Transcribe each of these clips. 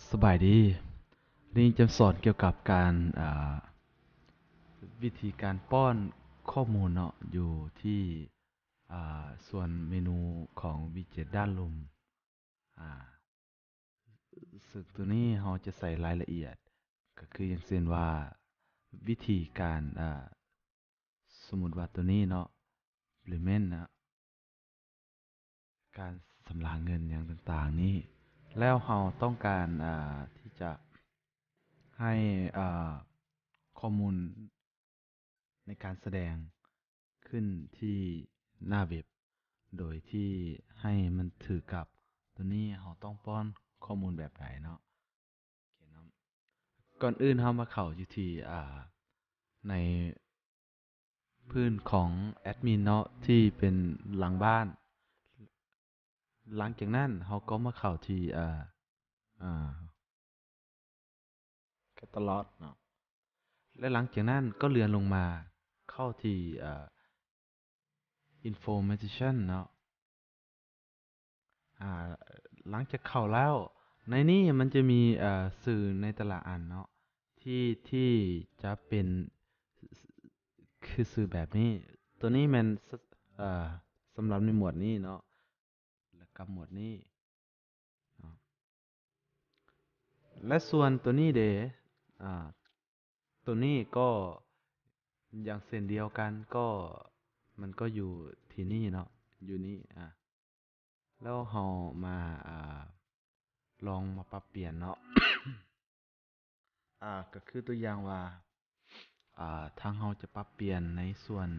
ສະບາຍດີ. ນີ້ຈະສອນກ່ຽວກັບການ ອ່າ ວິທີການປ້ອນຂໍ້ມູນເນາະ ຢູ່ທີ່ ອ່າ ສ່ວນເມນູຂອງວີເຈັດດ້ານລຸ່ມ. ອ່າ ເຊິ່ງໂຕນີ້ເຮົາຈະໃສ່ລາຍລະອຽດ ກໍຄືຢ່າງເຊັ່ນວ່າ ວິທີການ ອ່າ ສົມມຸດວ່າໂຕນີ້ເນາະ payment ນະ ການຊຳລະເງິນຫຍັງຕ່າງໆນີ້ ແລ້ວເຮົາຕ້ອງການ ອ່າ ທີ່ຈະໃຫ້ ອ່າ ຂໍ້ມູນໃນການສະແດງຂຶ້ນທີ່ໜ້າເວັບ ໂດຍທີ່ໃຫ້ມັນຖືກກັບໂຕນີ້ ເຮົາຕ້ອງປ້ອນຂໍ້ມູນແບບໃດເນາະ. ໂອເຄເນາະ ກ່ອນອື່ນເຮົາມາເຂົ້າຢູ່ທີ່ ອ່າ ໃນພື້ນຂອງແອດມິນເນາະ ທີ່ເປັນຫຼັງບ້ານ. ຫຼັງຈາກນັ້ນເຮົາກໍມາເຂົ້າທີ່ ອ່າ ອ່າ catalog ເນາະ ແລະ ຫຼັງຈາກນັ້ນກໍເລື່ອນລົງມາເຂົ້າທີ່ ອ່າ information ເນາະ. ອ່າ ຫຼັງຈາກເຂົ້າແລ້ວ ໃນນີ້ມັນຈະມີ ເອີ ຊື່ໃນແຕ່ລະອັນເນາະ ທີ່ ທີ່ຈະເປັນ ຄືຊື່ແບບນີ້. ໂຕນີ້ແມ່ນ ສ- ເອີ ສຳລັບໃນໝວດນີ້ເນາະ ແລະ ກັບໝວດນີ້ເນາະ ແລະ ສ່ວນໂຕນີ້ເດ ອ່າ ໂຕນີ້ກໍຢ່າງເຊັ່ນດຽວກັນ ກໍ ມັນກໍຢູ່ທີ່ນີ້ເນາະ ຢູ່ນີ້ ອ່າ ແລ້ວເຮົາມາ ອ່າ ລອງມາປັບປ່ຽນເນາະ ອ່າ ກໍຄືຕົວຢ່າງວ່າ ອ່າ ທາງເຮົາຈະປັບປ່ຽນໃນສ່ວນ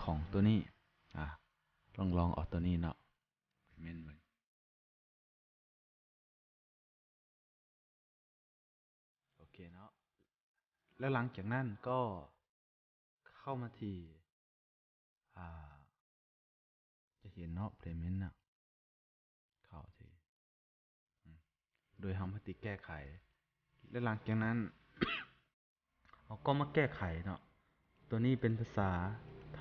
ຂອງໂຕນີ້ ອ່າ ລອງ ລອງເອົາໂຕນີ້ເນາະ payment ເບິ່ງ. ໂອເຄເນາະ ແລ້ວຫຼັງຈາກນັ້ນກໍເຂົ້າມາທີ່ ອ່າ ຈະເຫັນເນາະ payment ນະ ເຂົ້າທີ່ ອາ ໂດຍເຮົາມາຕິກແກ້ໄຂ ແລະ ຫຼັງຈາກນັ້ນ ເຮົາກໍມາແກ້ໄຂເນາະ ໂຕນີ້ເປັນພາສາໄທ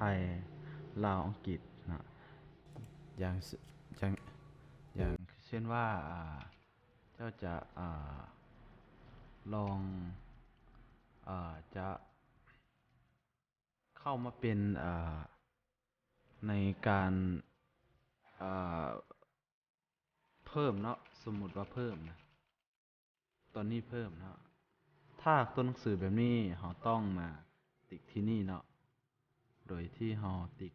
ລາວ ອັງກິດເນາະ ຢ່າງ ຢ່າງ ຢ່າງເຊັ່ນວ່າ ອ່າ ເຈົ້າຈະ ອ່າ ລອງ ອ່າ ຈະເຂົ້າມາເປັນ ອ່າ ໃນການ ອ່າ ເພີ່ມເນາະ ສົມມຸດວ່າເພີ່ມນະ ຕອນນີ້ເພີ່ມເນາະ ຖ້າຕົວໜັງສືແບບນີ້ ເຮົາຕ້ອງມາຕິກທີ່ນີ້ເນາະ ໂດຍທີ່ເຮົາຕິກ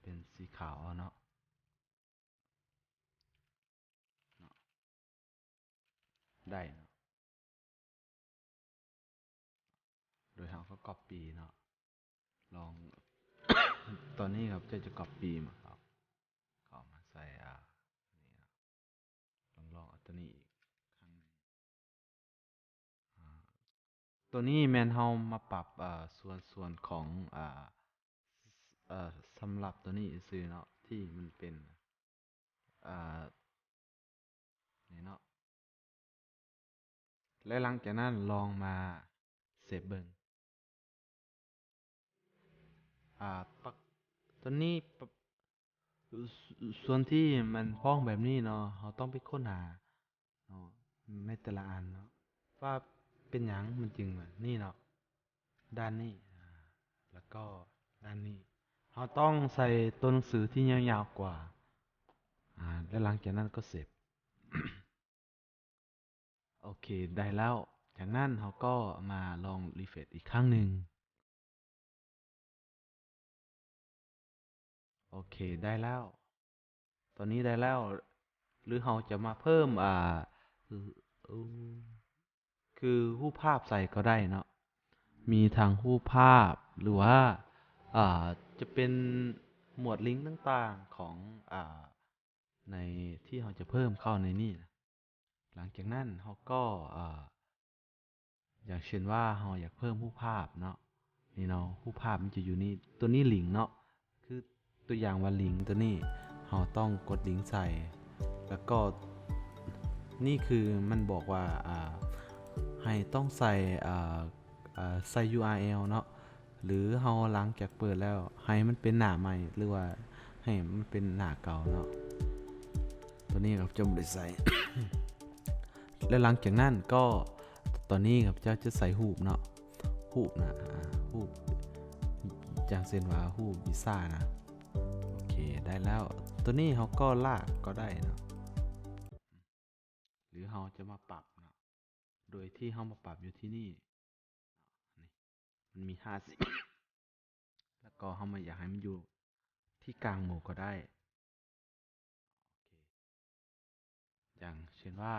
ເປັນສີຂາວເອົາເນາະ ເນາະ ໄດ້ເນາະ ໂດຍເຮົາກໍ copy ເນາະ ລອງ ຕອນນີ້ຂ້າພະເຈົ້າຈະ copy ມາ ເຂົ້າ ເຂົ້າມາໃສ່ ອ່າ ນີ້ເນາະ ລອງ ລອງເອົາໂຕນີ້ອີກຄັ້ງໜຶ່ງ ອ່າ ໂຕນີ້ແມ່ນເຮົາມາປັບ ອ່າ ສ່ວນ ສ່ວນຂອງ ອ່າ ເອີ ສຳລັບໂຕນີ້ຊື່ເນາະ ທີ່ມັນເປັນ ອ່າ ນີ້ເນາະ ແລະ ຫຼັງຈາກນັ້ນລອງມາເຊບເບິ່ງ ອ່າ ປັກ ໂຕນີ້ ປະ ສ- ສ່ວນທີ່ມັນພ້ອງແບບນີ້ເນາະ ເຮົາຕ້ອງໄປຄົ້ນຫາເນາະ ໃນແຕ່ລະອັນເນາະ ວ່າເປັນຫຍັງມັນຈຶ່ງແບບນີ້ເນາະ ດ້ານນີ້ ອາ ແລ້ວກໍດ້ານນີ້ ເຮົາຕ້ອງໃສ່ຕົວໜັງສືທີ່ຍາວໆກວ່າ ອາ ແລະ ຫຼັງຈາກນັ້ນກໍເຊບ. ໂອເຄ ໄດ້ແລ້ວ. ຈາກນັ້ນເຮົາກໍມາລອງ refresh ອີກຄັ້ງໜຶ່ງ. ໂອເຄ ໄດ້ແລ້ວ. ຕອນນີ້ໄດ້ແລ້ວ. ຫຼືເຮົາຈະມາເພີ່ມ ອ່າ ຄືຮູບພາບໃສ່ກໍໄດ້ເນາະ. ມີທັງຮູບພາບ ຫຼືວ່າ ອ່າ ຈະເປັນໝວດລິງຕ່າງໆຂອງ ອ່າ ໃນທີ່ເຮົາຈະເພີ່ມເຂົ້າໃນນີ້ນະ. ຫຼັງຈາກນັ້ນເຮົາກໍ ເອີ ຢ່າງເຊັ່ນວ່າເຮົາຢາກເພີ່ມຮູບພາບເນາະ ນີ້ເນາະ ຮູບພາບມັນຈະຢູ່ນີ້ ຕົວນີ້ລິງເນາະ ຄືຕົວຢ່າງວ່າລິງຕົວນີ້ ເຮົາຕ້ອງກົດລິງໃສ່ ແລ້ວກໍນີ້ຄືມັນບອກວ່າ ອ່າ ໃຫ້ຕ້ອງໃສ່ ອ່າ ອ່າ ໃສ່ URL ເນາະ ຫຼືເຮົາຫຼັງຈາກເປີດແລ້ວ ໃຫ້ມັນເປັນໜ້າໃໝ່ ຫຼືວ່າໃຫ້ມັນເປັນໜ້າເກົ່າເນາະ. ຕົວນີ້ກໍຈະບໍ່ໄດ້ໃສ່ ແລ້ວຫຼັງຈາກນັ້ນກໍ ຕອນນີ້ຂ້າພະເຈົ້າຈະໃສ່ຮູບເນາະ ຮູບນະ ອາ ຮູບ ຢ່າງເຊັ່ນວ່າຮູບວີຊານະ. ໂອເຄ ໄດ້ແລ້ວ. ໂຕນີ້ເຮົາກໍລາກກໍໄດ້ເນາະ ຫຼືເຮົາຈະມາປັບເນາະ ໂດຍທີ່ເຮົາມາປັບຢູ່ທີ່ນີ້ ນີ້ ມັນມີຫ້າສິບ ແລ້ວກໍເຮົາມາຢາກໃຫ້ມັນຢູ່ທີ່ກາງໝູ່ກໍໄດ້. ໂອເຄ ຢ່າງເຊັ່ນວ່າ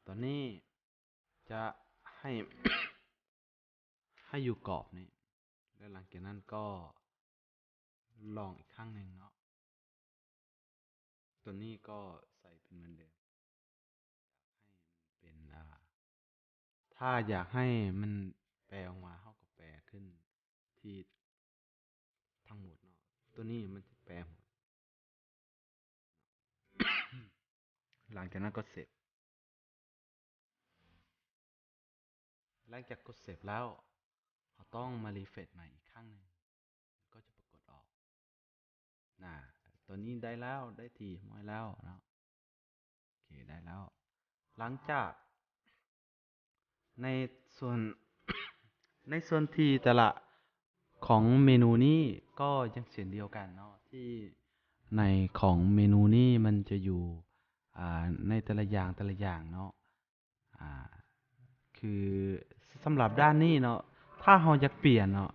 ຕອນນີ້ຈະໃຫ້ ໃຫ້ຢູ່ກອບນີ້ ແລ້ວຫຼັງຈາກນັ້ນກໍລອງອີກຄັ້ງໜຶ່ງເນາະ. ຕົວນີ້ກໍໃສ່ເປັນເໝືອນເດີມ ເປັນ ອ່າ ຖ້າຢາກໃຫ້ມັນແປອອກມາ ເຮົາກໍແປຂຶ້ນທີ່ທັງໝົດເນາະ ຕົວນີ້ມັນຈະແປໝົດ. ຫຼັງຈາກນັ້ນກໍເຊບ ຫຼັງຈາກກົດເຊບແລ້ວ ເຮົາຕ້ອງມາຣີເຟຣຊໃໝ່ອີກຄັ້ງໜຶ່ງ ມັນກໍຈະປາກົດອອກນະ. ຕົວນີ້ໄດ້ແລ້ວ ໄດ້ທີ່ຮຽບຮ້ອຍແລ້ວເນາະ. ໂອເຄ ໄດ້ແລ້ວ. ຫຼັງຈາກ ໃນສ່ວນ ໃນສ່ວນທີ່ແຕ່ລະຂອງເມນູນີ້ກໍຍັງເຊັ່ນດຽວກັນເນາະ ທີ່ໃນຂອງເມນູນີ້ມັນຈະຢູ່ ອ່າ ໃນແຕ່ລະຢ່າງ ແຕ່ລະຢ່າງເນາະ ອ່າ ຄືສຳລັບດ້ານນີ້ເນາະ ຖ້າເຮົາຢາກປ່ຽນເນາະ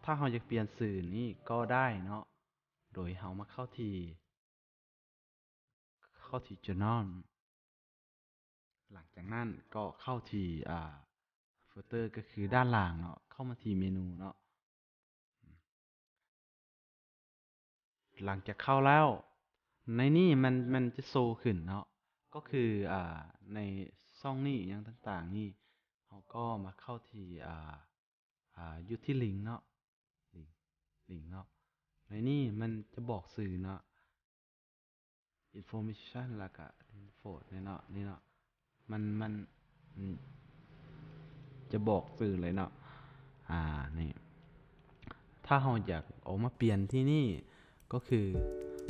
ຖ້າເຮົາຢາກປ່ຽນຊື່ນີ້ກໍໄດ້ເນາະ ໂດຍເຮົາມາເຂົ້າທີ່ ເຂົ້າທີ່ Journal ຫຼັງຈາກນັ້ນກໍເຂົ້າທີ່ ອ່າ Footer ກໍຄືດ້ານລ່າງເນາະ ເຂົ້າມາທີ່ເມນູເນາະ. ຫຼັງຈາກເຂົ້າແລ້ວ ໃນນີ້ມັນ ມັນຈະໂຊຂຶ້ນເນາະ ກໍຄື ອ່າ ໃນຊ່ອງນີ້ ຫຍັງຕ່າງໆນີ້ ເຮົາກໍມາເຂົ້າທີ່ ອ່າ ອ່າ ຢູ່ທີ່ລິ້ງເນາະ ລິ້ງ ລິ້ງເນາະ. ໃນນີ້ມັນຈະບອກຊື່ເນາະ Information ແລ້ວກະ Info ນີ້ເນາະ ນີ້ເນາະ ມັນ ມັນ ອືມ ຈະບອກຊື່ເລີຍເນາະ ອ່າ ນີ້ ຖ້າເຮົາຢາກອອກມາປ່ຽນທີ່ນີ້ ກໍຄື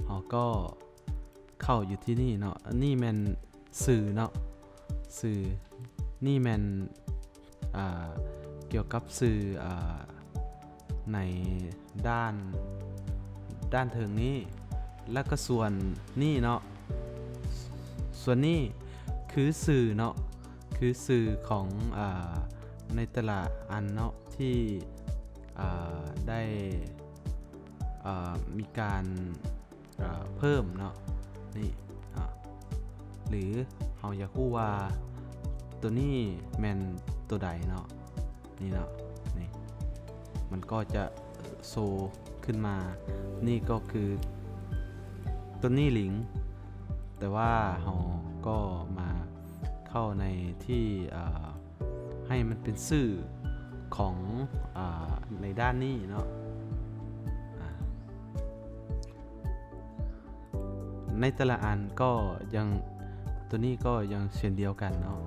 ເຮົາກໍເຂົ້າຢູ່ທີ່ນີ້ເນາະ ອັນນີ້ແມ່ນຊື່ເນາະ ຊື່ ນີ້ແມ່ນ ອ່າ ກ່ຽວກັບຊື່ ອ່າ ໃນດ້ານ ດ້ານເທິງນີ້ ແລ້ວກໍສ່ວນນີ້ເນາະ ສ່ວນນີ້ຄືຊື່ເນາະ ຄືຊື່ຂອງ ອ່າ ໃນແຕ່ລະອັນເນາະ ທີ່ ອ່າ ໄດ້ ອ່າ ມີການ ອ່າ ເພີ່ມເນາະ ນີ້ ອ່າ ຫຼືເຮົາຢາກຮູ້ວ່າໂຕນີ້ແມ່ນໂຕໃດເນາະ ນີ້ເນາະ ນີ້ ມັນກໍຈະໂຊຂຶ້ນມາ ນີ້ກໍຄືໂຕນີ້ລິ້ງ ແຕ່ວ່າເຮົາກໍມາເຂົ້າໃນທີ່ ອ່າ ໃຫ້ມັນເປັນຊື່ຂອງ ອ່າ ໃນດ້ານນີ້ເນາະ ອ່າ ໃນແຕ່ລະອັນກໍຍັງ ໂຕນີ້ກໍຍັງເຊັ່ນດຽວກັນເນາະ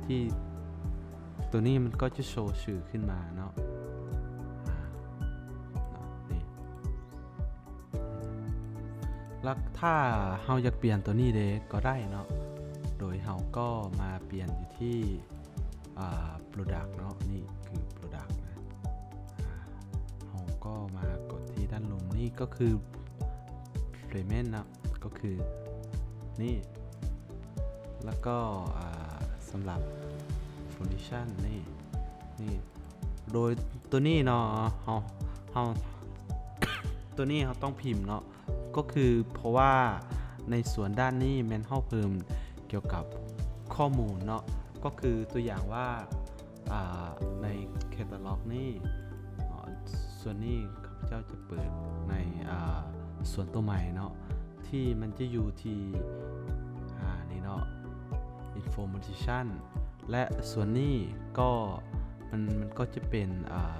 ທີ່ໂຕນີ້ມັນກໍຈະໂຊຊື່ຂຶ້ນມາເນາະ ອ່າ ເນາະ ນີ້ ແລ້ວຖ້າເຮົາຢາກປ່ຽນໂຕນີ້ເດກໍໄດ້ເນາະ ໂດຍເຮົາກໍມາປ່ຽນຢູ່ທີ່ ອ່າ Product ເນາະ ນີ້ຄື Product ນະ ອ່າ ເຮົາກໍມາກົດທີ່ດ້ານລຸ່ມ ນີ້ກໍຄື Payment ເນາະ ກໍຄືນີ້ ແລ້ວກໍ ອ່າ ສຳລັບ Foundation ນີ້ ນີ້ ໂດຍໂຕນີ້ເນາະ ເຮົາ ເຮົາ ໂຕນີ້ເຮົາຕ້ອງພິມເນາະ ກໍຄືເພາະວ່າໃນສ່ວນດ້ານນີ້ແມ່ນເຮົາເພີ່ມກ່ຽວກັບຂໍ້ມູນເນາະ ກໍຄືຕົວຢ່າງວ່າ ອ່າ ໃນ Catalog ນີ້ ສ່ວນນີ້ຂ້າພະເຈົ້າຈະເປີດໃນ ອ່າ ສ່ວນຕົວໃໝ່ເນາະ ທີ່ມັນຈະຢູ່ທີ່ ອ່າ ນີ້ເນາະ Information ແລະ ສ່ວນນີ້ກໍ ມັນ ມັນກໍຈະເປັນ ອ່າ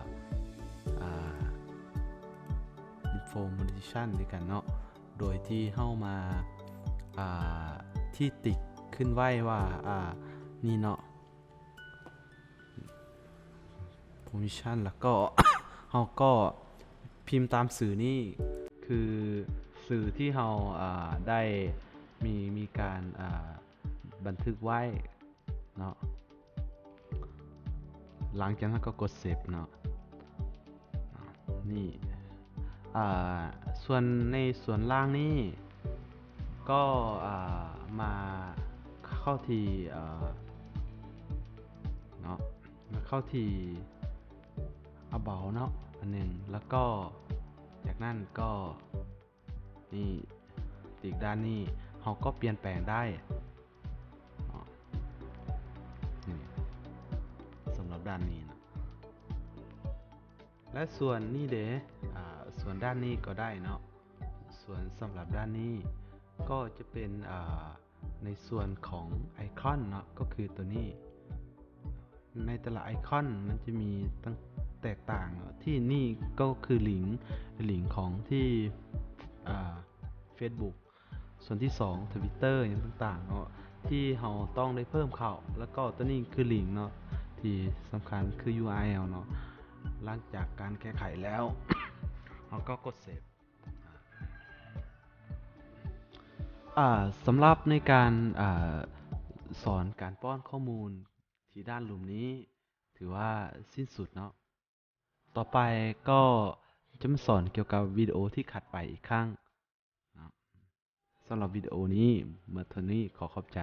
ອ່າ Information ດ້ວຍກັນເນາະ ໂດຍທີ່ເຮົາມາ ອ່າ ທີ່ຕິກຂຶ້ນໄວ້ວ່າ ອ່າ ນີ້ເນາະ Permission ແລ້ວກໍ ເຮົາກໍພິມຕາມຊື່ນີ້ ຄືຊື່ທີ່ເຮົາ ອ່າ ໄດ້ມີ ມີການ ອ່າ ບັນທຶກໄວ້ ເນາະ. ຫຼັງຈາກນັ້ນກໍກົດເຊບເນາະ. ນີ້ ອ່າ ສ່ວນໃນສ່ວນລ່າງນີ້ກໍ ອ່າ ມາເຂົ້າທີ່ ເອີ ເນາະ ມາເຂົ້າທີ່ About ເນາະ ອັນໜຶ່ງ ແລ້ວກໍຈາກນັ້ນກໍ ນີ້ ຕີກດ້ານນີ້ ເຮົາກໍປ່ຽນແປງໄດ້ເນາະ. ນີ້ ສຳລັບດ້ານນີ້ເນາະ. ແລະ ສ່ວນນີ້ເດ ອ່າ ສ່ວນດ້ານນີ້ກໍໄດ້ເນາະ. ສ່ວນສຳລັບດ້ານນີ້ກໍຈະເປັນ ອ່າ ໃນສ່ວນຂອງໄອຄອນເນາະ ກໍຄືຕົວນີ້. ໃນແຕ່ລະໄອຄອນມັນຈະມີຕັ້ງແຕກຕ່າງເນາະ. ທີ່ນີ້ກໍຄືລິງ ລິງຂອງທີ່ ອ່າ Facebook ສ່ວນທີສອງ Twitter ຫຍັງຕ່າງໆເນາະ ທີ່ເຮົາຕ້ອງໄດ້ເພີ່ມເຂົ້າ. ແລ້ວກໍຕົວນີ້ຄືລິງເນາະ ທີ່ສຳຄັນຄື URL ເນາະ. ຫຼັງຈາກການແກ້ໄຂແລ້ວ ເຮົາກໍກົດເຊບ. ອ່າ ສຳລັບໃນການ ອ່າ ສອນການປ້ອນຂໍ້ມູນທີ່ດ້ານລຸ່ມນີ້ ຖືວ່າສິ້ນສຸດເນາະ. ຕໍ່ໄປກໍຈະມາສອນກ່ຽວກັບວິດີໂອທີ່ຖັດໄປອີກຄັ້ງເນາະ. ສຳລັບວິດີໂອນີ້ ໝົດເທົ່ານີ້ ຂໍຂອບໃຈ.